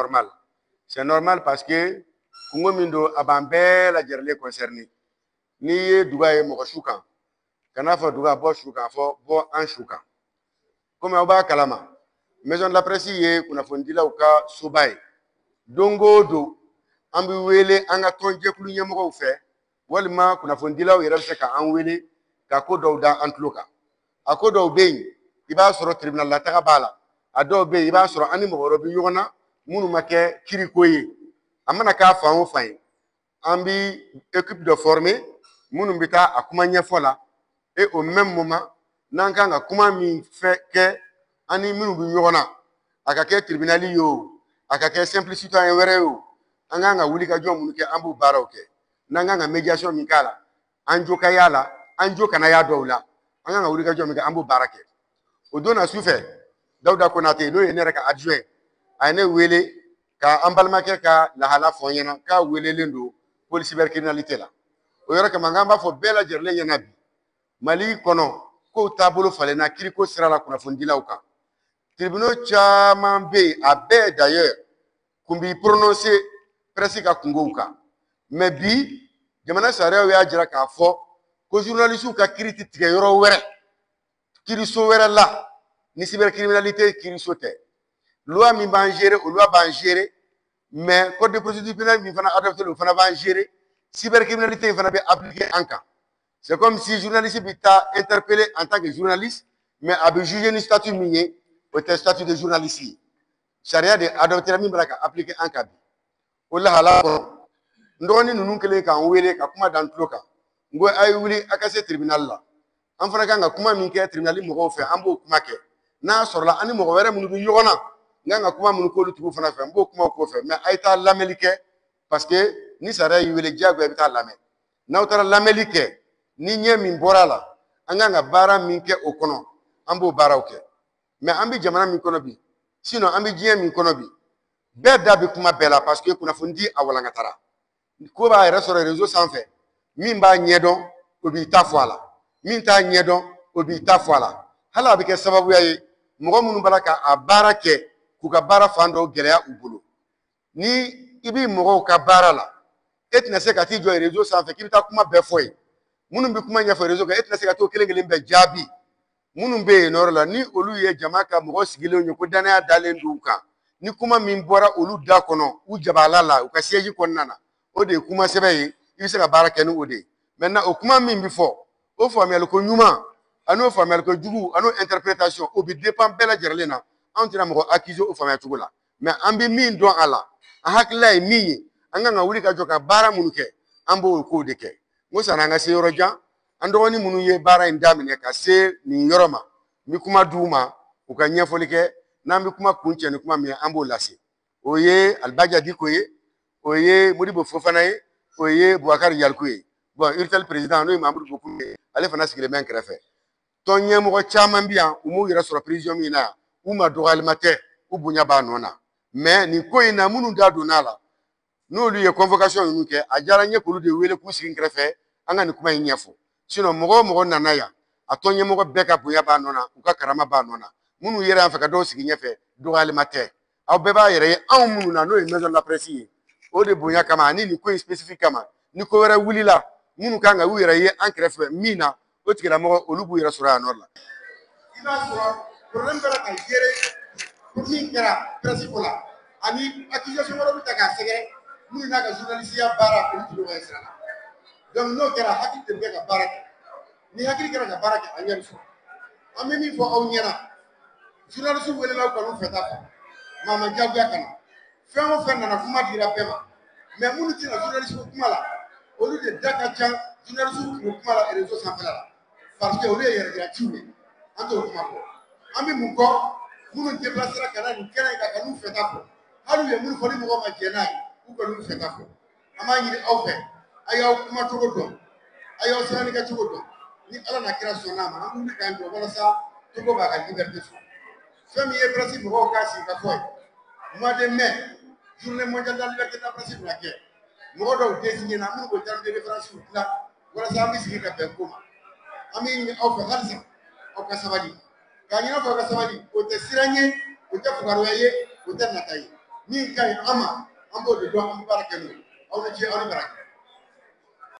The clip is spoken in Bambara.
Normal, c'est normal, parce que kungo min don, a b'an bɛɛ lajɛlen concerné. N'i ye duga ye mɔgɔ su kan, kan'a fɔ duga bɔ su kan, fɔ bɔ an su kan. Komi aw b'a kalama, Maison de la Presse ye kunnafonidilaw ka soba ye. Don o don, an bɛ wele an ka tɔnjɛkulu ɲɛmɔgɔw fɛ, walima kunnafonidilaw yɛrɛ bɛ se ka an wele ka ko dɔw da an tulo kan. A ko dɔw bɛ yen, i b'a sɔrɔ tribunal lataga b'a la. A dɔw bɛ yen, i b'a sɔrɔ an ni mɔgɔ wɛrɛ bɛ ɲɔgɔn na minnu ma kɛ kiriko ye. A mana k'a fan o fan ye, an bɛ équipe dɔ former minnu bɛ taa a kuma ɲɛfɔ la. Et au même moment, n'an kan ka kuma min fɛ kɛ an ni minnu bɛ ɲɔgɔn na, a ka kɛ tribunal ye o, a ka kɛ simple citoyen wɛrɛ ye o, an kan ka wuli ka jɔ minnu kɛ, an b'o baaraw kɛ. N'an kan ka médiation min k'a la, an jo ka y'a la, an jo kana y'a dɔw la, an kan ka wuli ka jɔ min kɛ, an b'o baara kɛ. O don na su fɛ, Dawuda Konate, n'o ye ne yɛrɛ ka adjoint, a ye ne wele ka an balimakɛ ka lahala fɔ n ɲɛna k'a welelen don pôle cybercriminalité la. O yɔrɔ kama, n b'a fɔ bɛɛ lajɛlen ɲɛna bi, Mali kɔnɔ, kow taabolo falenna kiriko sira la kunnafonidilaw kan. Tribunaux caman bɛ yen, a bɛɛ d'ailleurs kun b'i prononcer presse ka kungow kan. Mais bi, jamana sariyaw y'a jira k'a fɔ ko journalistes ka kiiri tɛ tigɛ yɔrɔ wɛrɛ, kiiriso wɛrɛ la, ni cybercriminalité kiiriso tɛ. Loi min b'an gérer, o loi b'an gérer, mais code de procédure pénale min fana adopté, o fana b'an gérer. Cybercriminalité in fana bɛ appliquer an kan. C'est comme si journaliste bɛ taa interpellé en tant que journaliste, mais a bɛ juger ni statut min ye, o tɛ statut de journaliste ye. Sariya de adopté min b'a la ka appliquer an kan bi. O lahala kɔnɔ, n dɔgɔnin ninnu kɛlen k'an wele ka kuma d'an tulo kan, n ko a ye wuli a ka se tribunal la. An fana kan ka kuma min kɛ tribunal mɔgɔw fɛ, an b'o kuma kɛ. N'a sɔrɔla an ni mɔgɔ wɛrɛ minnu bɛ ɲɔgɔn na, n kan ka kuma minnu k'olu tigiw fana fɛ, n b'o kumaw k'o fɛ. Mais a ye taa lamɛnli kɛ, parce que ni sariya y'i wele, diyagoya i bɛ taa lamɛn. N'aw taara lamɛnli kɛ, ni ɲɛ min bɔra a la, an kan ka baara min kɛ o kɔnɔ, an b'o baaraw kɛ. Mais an bɛ jamana min kɔnɔ bi, sinon an bɛ diɲɛ min kɔnɔ bi, bɛɛ da bɛ kuma bɛɛ la, parce que kunnafoni di a walankatara. Ko b'a yɛrɛ sɔrɔ réseau sanfɛ, min b'a ɲɛdɔn, o b'i ta fɔ a la, min t'a ɲɛdɔn, o b'i ta fɔ a la. Hali a bɛ kɛ sababuya ye, mɔgɔ minnu b'a la ka a baara kɛ, k'u ka baara fan dɔw gɛlɛya u bolo. Ni i bɛ mɔgɔw ka baara la, e tɛna se ka t'i jɔ réseau sanfɛ k'i bɛ taa kuma bɛɛ fɔ yen. Minnu bɛ kuma ɲɛfɔ réseau kan, e tɛna se ka t'o kelen kelen bɛɛ jaabi. Minnu bɛ yen nɔ la, ni olu ye jama ka mɔgɔ sigilenw ye ko danaya dalen don u kan, ni kuma min bɔra olu da kɔnɔ u jabala la, u ka siège kɔnɔna na, o de ye kuma sɛbɛ ye, i bɛ se ka baara kɛ ni o de ye. Maintenant, o kuma min bɛ fɔ, o faamuyali ko ɲuman ani o faamuyali ko jugu ani o interprétation, o bɛ dépend bɛɛ lajɛlen na. Anw tɛna mɔgɔ accuser o faamuya cogo la, mais an bɛ min dɔn a la, an hakilila ye min ye, an kan ka wuli ka jɔ ka baara minnu kɛ, an b'o kow de kɛ. N ko sanni an ka se yɔrɔ jan, an dɔgɔnin minnu ye baara in daminɛ ka se nin yɔrɔ ma, n bɛ kuma d'u ma u ka ɲɛfɔli kɛ. N'an bɛ kuma kun cɛ ni kuma min ye, an b'o lase. O ye Alibaja Diko ye, o ye Modibo Fofana ye, o ye Bubakari Yaliku ye. Bon, URTEL président, n'o ye Mamudu Bokum ye, ale fana sigilen bɛ n kɛrɛfɛ. Tɔn ɲɛmɔgɔ caman bɛ yan, u m'u yɛrɛ sɔrɔ président min na yan, u ma dɔgɔyalima tɛ, u bonya b'a nɔ na. Mais nin ko in na, minnu da donna a la, n'olu ye convocation ninnu kɛ, a diyara n ye k'olu de wele k'u sigi n kɛrɛfɛ, an ka nin kuma in ɲɛfɔ. Sinon, mɔgɔ o mɔgɔ nana yan, a tɔn ɲɛmɔgɔ bɛɛ ka bonya b'a nɔ na, u ka karama b'a nɔ na. Minnu yɛrɛ y'an fɛ ka dɔw sigi ɲɛfɛ, dɔgɔyalima tɛ. Aw bɛɛ b'a yɛrɛ ye anw minnu na, n'o ye Maison de la Presse ye, o de bonya kama ani nin ko in spécifique kama, ni ko wɛrɛ wulila, minnu kan ka u yɛrɛ ye an kɛrɛfɛ min na, o tigilamɔgɔ olu b'u yɛrɛ sɔrɔ yan nɔ la. I b'a sɔrɔ problème bɛ ka gérer min kɛra presse ko la, ani accusation wɛrɛ bɛ ta k'a sɛgɛrɛ, minnu n'a ka journaliste baara, olu tɛ ɲɔgɔn ye sira la. Donc n'o kɛra, hakili de bɛ kɛ ka baara kɛ. Ni hakili kɛra ka baara kɛ, a ɲɛ bɛ sɔrɔ. An bɛ min fɔ aw ɲɛna, journaliste welela aw kan'u fɛ ta fɔ, maa ma diyagoya ka na. Fɛn o fɛn nana, kuma dira bɛɛ ma. Mais minnu tɛna journaliste ko kuma la, olu de da ka ca journaliste kungo kuma la réseau sanfɛla la, parce que olu ye yɛrɛjiraciw ye. An t'o kuma fɔ. An bɛ mun kɔ? Minnu déplacera ka na nin kɛnɛ in kan ka n'u fɛ ta fɔ, hali u ye minnu fɔ, ni mɔgɔw ma jɛn n'a ye, u kan'u fɛ ta fɔ. An b'a ɲini aw fɛ, a y'aw kuma cogo dɔn, a y'aw sɛbɛnni kɛ cogo dɔn. Ni Ala n'a kira sɔnna a ma, an bɛ wuli k'an jɔ walasa Togo b'a ka liberté sɔrɔ. Fɛn min ye presse mɔgɔw ka sigi ka fɔ ye, mois de mai, Journée mondiale de la liberté de la presse bɛna kɛ. Mɔgɔ dɔw désigné na minnu b'o terme de référence dilan walasa an bɛ sigi ka bɛn ko ma. An bɛ ɲini aw fɛ halisa, aw ka sabali. K'a ɲini aw fɛ aw ka sabali, o tɛ siran ye, o tɛ fugariya ye, o tɛ nata ye. Min ka ɲi an ma, an b'o de dɔn, an bɛ baara kɛ n'o ye. Aw ni ce, aw ni baraji.